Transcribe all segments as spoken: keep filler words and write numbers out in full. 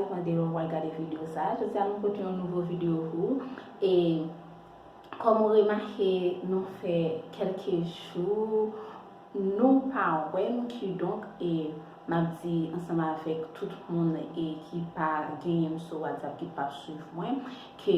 Mande lè w pral gade videyo sa. Jodi a nou pote yon nouvo videyo pou ou. E kòm ou remake, nou fè kèlke jou nou pa wè m, kidonk e m ap di ansanm avèk tout moun e ki pa genyen m sou WhatsApp, ki p ap swiv mwen, ke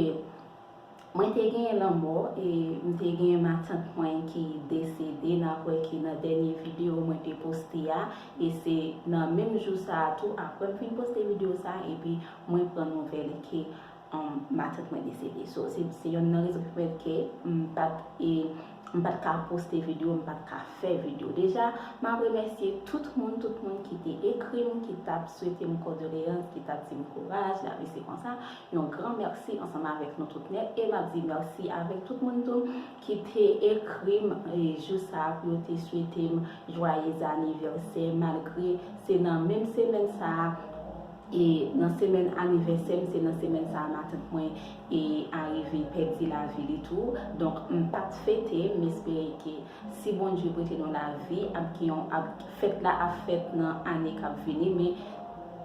mwen te genyen lanmò e m te genyen matant mwen ki desede. N ap wè ke nan dènye videyo mwen te poste a, e se nan menm jou sa a tou, apre m fin poste videyo sa a, epi mwen pran nouvèl ke um, matant mwen desede. So, se, se yonn nan rezon ki pèmèt ke m pa t, e, m pa t ka poste videyo, m pa t ka fè videyo. Deja, m ap remèsye tout moun, tout moun ki te ekri m, ki t ap swete m kondoleyans, ki t ap di m kouraj, lavi se konsa. Yon gran mèsi ansanm avèk nou tout nèt. E m ap di mèsi avèk tout moun tou ki te ekri m, e, jou sa a pou yo te swete m jwayez anivèsè, malgre se nan menm semèn sa a, e nan semèn anivèsè m, se nan semèn sa a matant mwen e arive pèdi lavi li tou. Donk, m pa t fete, m espere ke si Bondye prete nou lavi, ap gen yon, ap, fèt la ap fèt nan ane k ap vini, men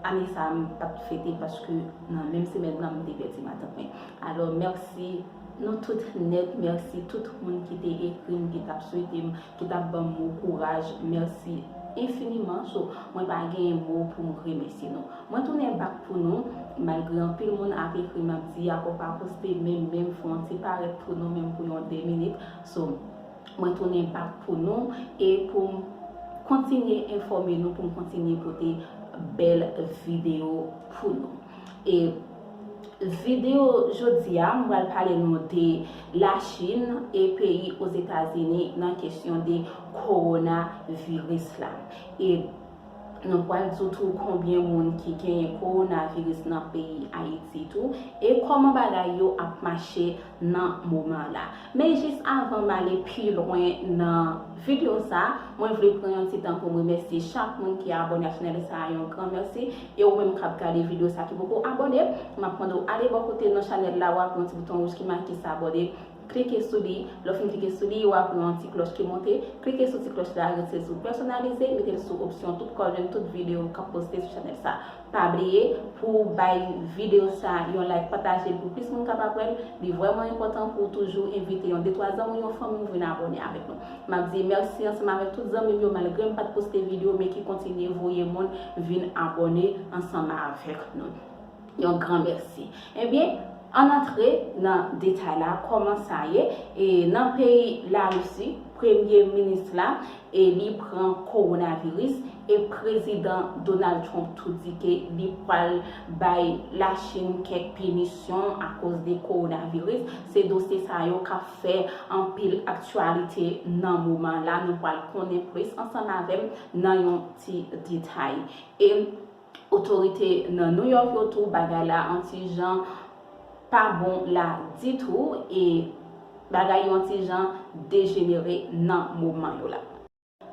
ane sa a m pa t fete paske nan menm semèn nan m te pèdi matant mwen. Alò, mèsi nou tout nèt, mèsi tout moun ki te ekri m, ki t ap swete m, ki t ap ban m mo kouraj. Mèsi enfiniman. So, mwen pa genyen mo pou m remèsye nou. Mwen tounen bak pou nou, malgre anpil moun ap ekri m ap di, "Ankò pa poste menm, menm fè yon ti parèt pou nou, menm pou yon de minit." So, mwen tounen bak pou nou e pou m kontinye enfòme nou, pou m kontinye pote bèl videyo pou nou. E videyo jodi a, m pral pale nou de Lachin e peyi Ozetazini nan kesyon de kowonaviris la. E nou pral di w tou konbyen moun ki genyen kowonaviris nan peyi Ayiti tou, e kòman bagay yo ap mache nan moman la. Men jis avan m ale pi lwen nan videyo sa, mwen vle pran yon ti tan pou m remèsye chak moun ki abòne ak chanèl sa a, yon gran mèsi. E ou menm k ap gade videyo sa ki poko abòne, m ap mande w ale bò kote nan chanèl la, w ap wè yon ti bouton wouj ki make s'abonner. Klike sou li. Lè w fin klike sou li, w ap wè yon ti klòch ki monte. Klike sou ti klòch la, rete sou pèsonalize, mete l sou opsyon tout kòl jwenn tout videyo k ap poste sou chanèl sa. Pa bliye pou w bay videyo sa yon like, pataje l pou plis moun kapab wè l. Li vrèman enpòtan pou w toujou envite yon de twa zanmi w, yon fanmi w vin abòne avèk nou. M ap di mèsi ansanm avèk tout zanmi m yo, malgre m pa t poste videyo, men ki kontinye voye moun vin abòne ansanm avèk nou. Yon gran mèsi. Ebyen, ann antre nan detay la, kòman sa ye? E nan peyi Larisi, premye minis la, e li pran kowonaviris, e prezidan Donald Trump tou di ke li pral bay Lachin kèk pinisyon akoz de kowonaviris. Se dosye sa yo k ap fè anpil aktyalite nan moman la. Nou pral konnen plis ansanm avè m nan yon ti detay. E otorite nan New York yo tou, bagay la yon ti jan pa bon la ditou, e bagay yo yon ti jan dejenere nan moman yo la.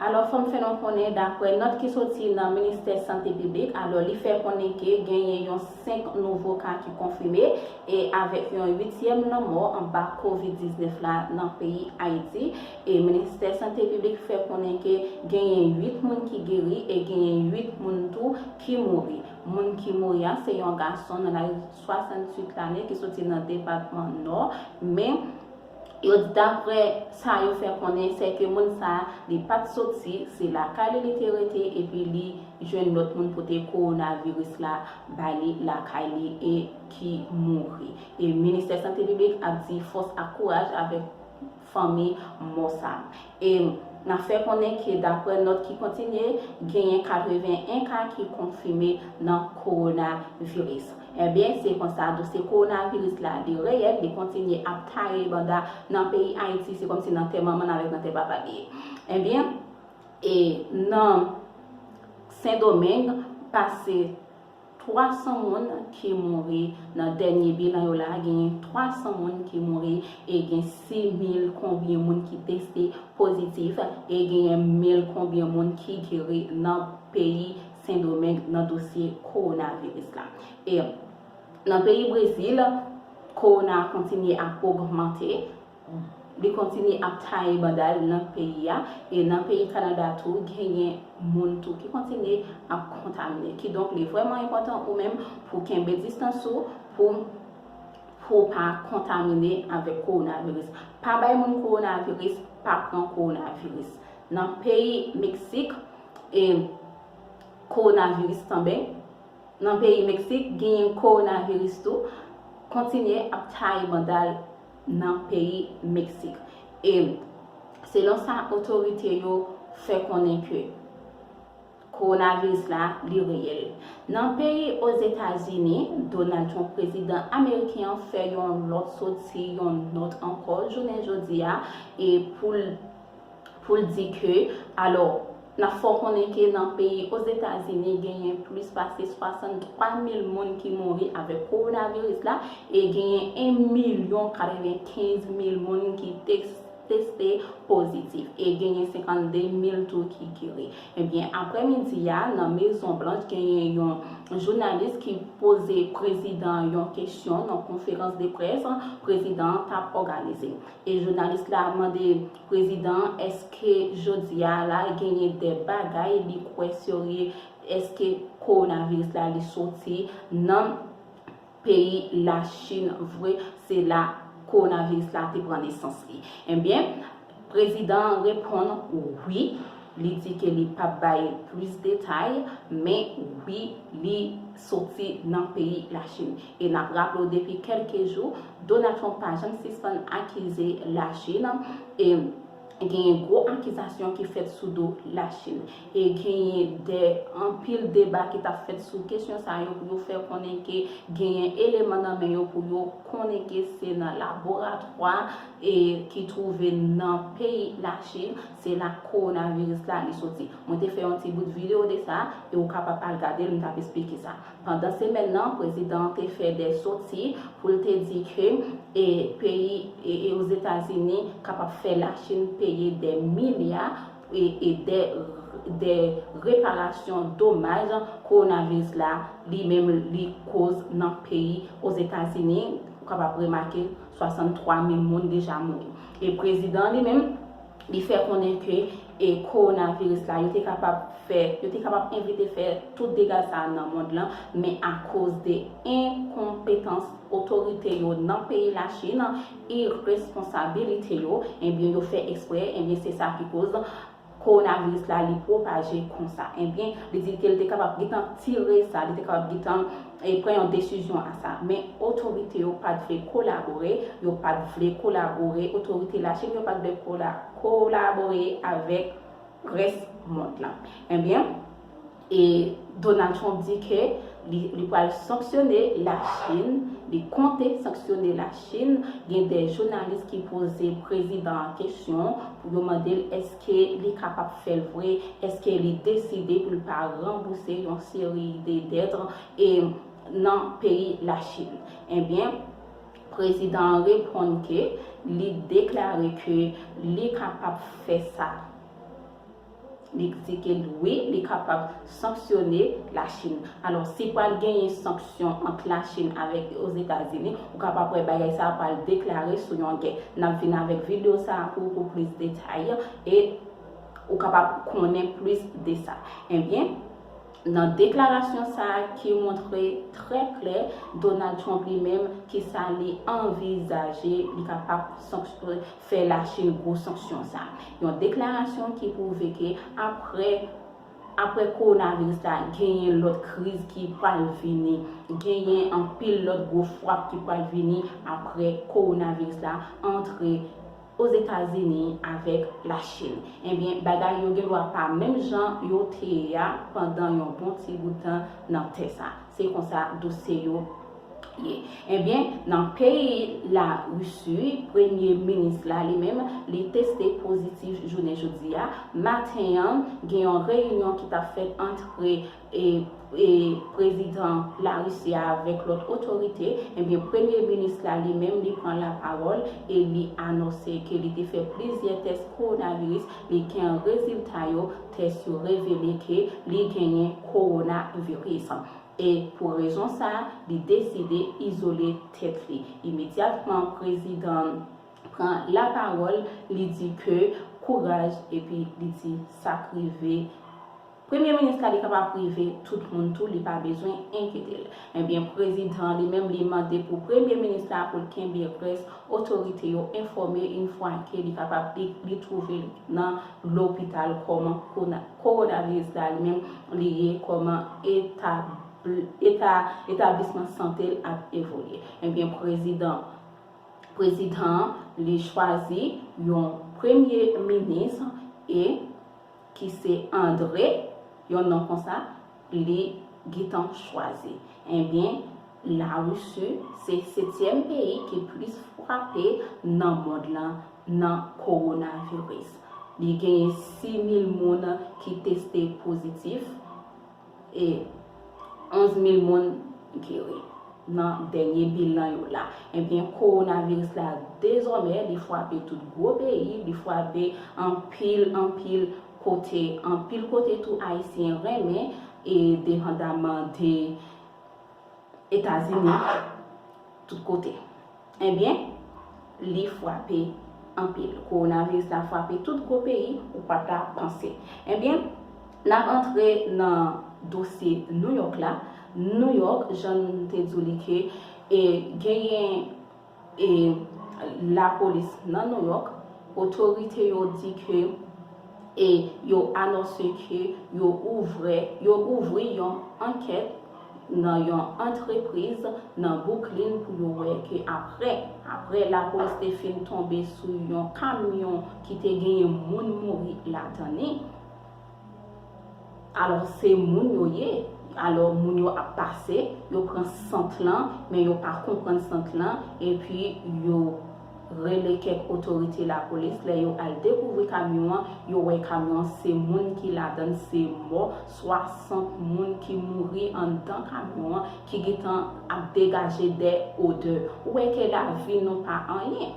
Alò, fò m fè nou konnen, daprè nòt ki soti nan Ministè Sante Piblik, alò, li fè konnen ke genyen yon senk nouvo ka ki konfime, e avèk yon uityèm lanmò anba kovid diznèf la nan peyi Ayiti. E Ministè Sante Piblik fè konnen ke genyen uit moun ki geri e genyen uit moun tou ki mouri. Moun ki mouri a se yon gason nan laj swasanntuit lane ki soti nan depatman Nò, men yo di daprè sa yo fè konnen, se ke moun sa a, li pa t soti, se lakay li li te rete, epi li jwenn lòt moun pote kowonaviris la ba li lakay li e ki mouri. E Ministè Sante Piblik ap di fòs ak kouraj avèk fanmi mò sa. E n ap fè konnen ke daprè nòt ki kontinye, genyen katreven en ka ki konfime nan kowonaviris. Ebyen, se konsa, dosye kowonaviris la, li reyèl, li kontinye ap taye banda nan peyi Ayiti, se kòmsi nan tè manman l avèk nan tè papa l li ye. Ebyen, e nan Sendomeng, pase twa san moun ki mouri. Nan dènye bilan yo la, genyen twa san moun ki mouri e gen sis mil konbyen moun ki teste pozitif e genyen mil konbyen moun ki geri nan peyi Sendomeng nan dosye kowonaviris la. E nan peyi Brezil, kowona a kontinye ap ogmante. Li kontinye ap taye banda l nan peyi a, e nan peyi Kanada tou, genyen moun tou ki kontinye ap kontamine. Kidonk, li vrèman enpòtan ou menm pou kenbe distans ou, pou, pou w pa kontamine avèk kowonaviris. Pa bay moun kowonaviris, pa pran kowonaviris. Nan peyi Meksik, e kowonaviris tanben, nan peyi Meksik, genyen kowonaviris tou, kontinye ap taye banda l nan peyi Meksik. E selon sa otorite yo fè konnen ke kowonaviris la, li reyèl. Nan peyi Ozetazini, Donald Trump, prezidan ameriken an, fè yon lòt soti, yon nòt ankò, jounen jodi a, e pou l, pou l di ke, alò, n ap fè w konnen ke nan peyi Ozetazini, genyen plis pase swasanntwa mil moun ki mouri avèk kowonaviris la, e genyen en milyon katrevenkenz mil moun ki tes-, teste pozitif, e genyen senkannde mil tou ki geri. Ebyen, aprèmidi a, nan Mezon Blanch, genyen yon jounalis ki poze prezidan an yon kesyon nan konferans de près prezidan an t ap òganize. E jounalis la mande prezidan an èske jodi a la genyen de bagay li kwè serye, èske kowonaviris la li soti nan peyi Lachin vre, se la kowonaviris la te pran nesans li. Ebyen, prezidan an reponn wi, li di ke li p ap bay plis detay, men wi, li soti nan peyi Lachin. E n ap raple w, depi kèlke jou, Donald Trump pa janm sispann akize Lachin, e genyen gwo akizasyon ki fèt sou do Lachin. E genyen de, anpil deba ki t ap fèt sou kesyon sa yo, pou yo fè konnen ke genyen eleman nan men yo pou yo konnen ke se nan laboratwa, e ki twouve nan peyi Lachin, se la kowonaviris la li soti. Mwen te fè yon ti bout videyo de sa, e ou kapab al gade l, m t ap esplike sa. Pandan semèn nan, prezidan an te fè de soti pou l te di ke, e, peyi, e, e Ozetazini kapab fè Lachin peye de milya, e, e de, de reparasyon domaj kowonaviris la li menm li koz nan peyi Ozetazini. Ou kapab remake swasanntwa mil moun deja mouri. E prezidan an li menm, li fè konnen ke, e, kowonaviris la, yo te kapab fè, yo te kapab evite fè tout dega sa a nan mond lan, men akoz de enkonpetans otorite yo nan peyi Lachin, iresponsabilite yo, ebyen, yo fè eksprè, ebyen, se sa ki koz kowonaviris la, li pwopaje konsa. Ebyen, li di ke li te kapab gentan tire sa, li te kapab gentan, e, pran yon desizyon a sa. Men otorite yo pa t vle kolabore, yo pa t vle kolabore, otorite Lachin yo pa t vle kola-, kolabore avèk rès mond lan. Ebyen, e Donald Trump di ke li, li pral sanksyone Lachin, li konte sanksyone Lachin. Gen de jounalis ki poze prezidan an kesyon pou yo mande l èske li kapab fè l vre, èske li deside pou l pa ranbouse yon seri de dèt, e, nan peyi Lachin. Ebyen, prezidan an reponn ke li deklare ke li kapab fè sa. Li di ke wi, li kapab sanksyone Lachin. Alò, si pral genyen sanksyon ant Lachin avèk Ozetazini, ou kapab wè bagay sa a pral deklare sou yon gè. N ap vin avèk videyo sa a pou, pou plis detay, e ou kapab konnen plis de sa. Ebyen, nan deklarasyon sa a ki montre trè klè Donald Trump li menm kisa li anvizaje, li kapab sanksyon-, fè Lachin gwo sanksyon sa. Yon deklarasyon ki pwouve ke apre, apre kowonaviris la, genyen lòt kriz ki pral vini, genyen anpil lòt gwo frap ki pral vini apre kowonaviris la antre Ozetazini avèk Lachin. Ebyen, bagay yo gen dwa pa menm jan yo te ye a pandan yon bon ti bout tan nan tè sa. Se konsa dosye yo ye. Ebyen, nan peyi Larisi, premye minis la, li menm, li teste pozitif jounen jodi a. Maten an, gen yon reyinyon ki t ap fèt antre, e, e, prezidan Larisi a avèk lòt otorite. Ebyen, premye minis la, li menm, li pran lapawòl e li anonse ke li te fè plizyè tès kowonaviris. Li gen rezilta yo, tès yo revele ke li genyen kowonaviris. E pou rezon sa a, li deside izole tèt li. Imedyatman, prezidan pran lapawòl, li di ke kouraj, epi li di sa k rive Premye minis la, li kapab rive tout moun tou, li pa bezwen enkyete l. Ebyen, prezidan an li menm, li mande pou premye minis la pou l kenbe rès otorite yo enfòme yon fwa ke li kapab, li, li twouve l nan lopital kòman kona-, kowonaviris la li menm li ye, kòman eta, eta, etablisman sante l ap evolye. Ebyen, prezidan, prezidan an, li chwazi yon premye minis e ki se André, yon non konsa, li gentan chwazi. Ebyen, Larisi se setyèm peyi ki plis frape nan mond lan nan kowonaviris. Li genyen sis mil moun ki teste pozitif e onz mil moun geri nan dènye bilan yo la. Ebyen, kowonaviris la dezòmè, li frape tout gwo peyi, li frape anpil, anpil kote, anpil kote tou Ayisyen renmen, e depandaman de Etazini, tout kote. Ebyen, li frape anpil. Kowonaviris la frape tout gwo peyi, ou pa ta panse. Ebyen, n ap antre nan dosye Nouyòk la. Nouyòk, jan m te di w li ke, e, genyen, e, lapolis nan Nouyòk, otorite yo di ke, e, yo anonse ke yo ouvre, yo ouvri yon ankèt nan yon antrepriz nan Brooklyn pou yo wè ke apre, apre lapolis te fin tonbe sou yon kamyon ki te genyen moun mouri ladan li. Alò, se moun yo ye. Alò, moun yo ap pase, yo pran sant lan, men yo pa konprann sant lan, epi yo rele kèk otorite lapolis. Lè yo al dekouvri kamyon an, yo wè kamyon an, se moun ki ladan l, se mò, swasant moun ki mouri anndan kamyon an, ki gentan ap degaje de odè. Ou wè ke lavi nou pa anyen.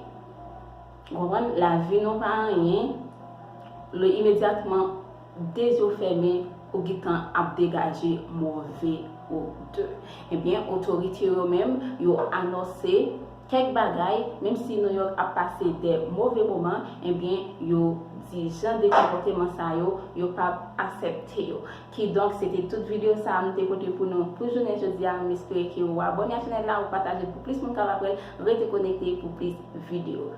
Ou konprann? Lavi nou pa anyen. Lè imedyatman, de zye w fèmen, ou gentan ap degaje move odè. Ebyen, otorite yo menm, yo anonse kèk bagay, menm si Nouyòk ap pase de move moman, ebyen, yo di jan de konpòteman sa yo, yo p ap aksepte yo. Kidonk, se te tout videyo sa a m te pote pou nou pou jounen jodi a. M espere ke w abòne a chanèl la, ou pataje l pou plis moun kapab wè l, rete konekte pou plis videyo.